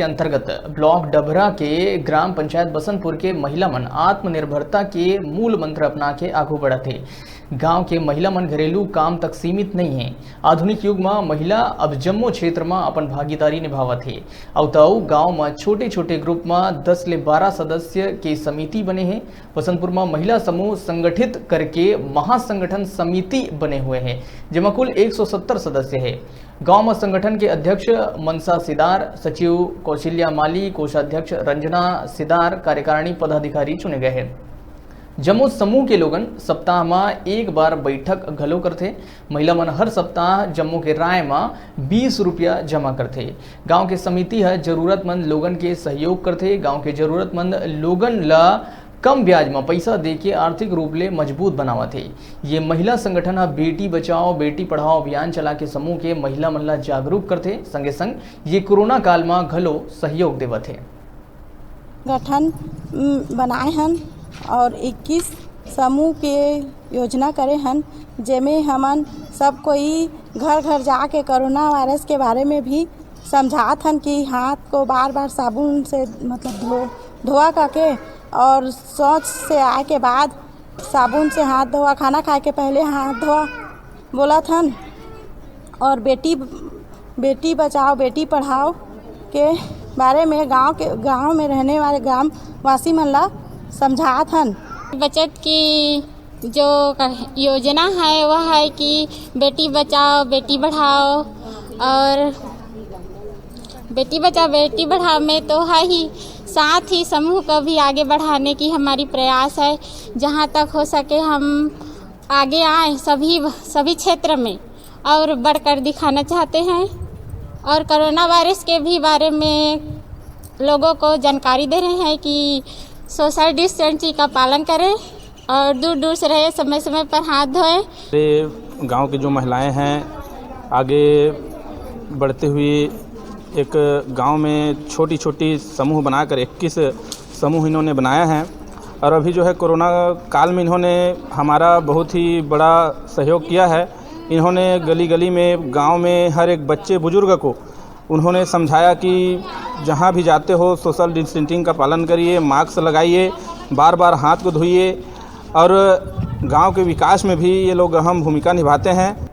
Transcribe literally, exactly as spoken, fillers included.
के अंतर्गत ब्लॉक डभरा के ग्राम पंचायत बसंतपुर के महिला मन आत्मनिर्भरता के मूल मंत्र अपना के आगू बढ़त हे। गांव के महिला मन घरेलू काम तक सीमित नहीं हे। आधुनिक युग म महिला अब जम्मो क्षेत्र म अपन भागीदारी निभावत हे। अउ त अउ गांव म छोटे-छोटे ग्रुप म दस ले बारह सदस्य के समिति बने हे। बसंतपुर म महिला समूह संगठित करके महासंगठन समिति बने हुए हे, जेमा कुल एक सौ सत्तर सदस्य हे। गांव म संगठन के अध्यक्ष मनसा सिदार, सचिव कौशल्या माली, कोषाध्यक्ष रंजना सिदार, कार्यकारिणी पदाधिकारी चुने गए हे। जम्मो समूह के लोगन सप्ताह म एक बार बैठक घलो करथे। महिला मन हर सप्ताह जम्मो के राय म बीस रुपया जमा करथे। गांव के समिति ह जरूरतमंद लोगन के सहयोग करथे। गांव के जरूरतमंद लोगन ल कम ब्याज म पइसा दे के आर्थिक रूप ले मजबूत बनावत हे। ये महिला संगठन ह बेटी बचाओ, बेटी पढ़ाओ अभियान चला के समूह के महिला मन ल जागरूक करथे। संगे संग ये कोरोना काल म घलो सहयोग देवत हे। गठन, उम, बनाए हन और इक्कीस समूह के योजना करे हन, जेमे हमन सब कोई घर-घर जाके कोरोना वायरस के बारे में भी समझात हन कि हाथ को बार-बार साबुन से, मतलब, धो-, धोआ करके और शौच से आए के बाद साबुन से हाथ धोआ, खाना खाए के पहले हाथ धोआ बोलत हन। और बेटी, बेटी बचाओ, बेटी पढ़ाओ के बारे में गांव के, गांव में रहने वाले ग्रामवासी मन ला समझात हन। बचत की जो क-, योजना है, वह है कि बेटी बचाओ, बेटी बढ़ाओ। और बेटी बचाओ, बेटी बढ़ाओ में तो है ही, साथ ही समूह को भी आगे बढ़ाने की हमारी प्रयास है। जहाँ तक हो सके हम आगे आए सभी, सभी क्षेत्र में और बढ़कर दिखाना चाहते हैं। और कोरोना वायरस के भी बारे में लोगों को जानकारी दे रहे हैं कि सोशल डिस्टेंसिंग का पालन करें और दूर दूर से रहे, समय समय पर हाथ धोएं। ये गांव की जो महिलाएं हैं, आगे बढ़ते हुए एक गांव में छोटी छोटी समूह बनाकर इक्कीस समूह इन्होंने बनाया है। और अभी जो है कोरोना काल में इन्होंने हमारा बहुत ही बड़ा सहयोग किया है। इन्होंने गली गली में, गांव में हर एक बच्चे बुजुर्ग को उन्होंने समझाया कि जहाँ भी जाते हो सोशल डिस्टेंसिंग का पालन करिए, मास्क लगाइए, बार बार हाथ को धोइए। और गांव के विकास में भी ये लोग अहम भूमिका निभाते हैं।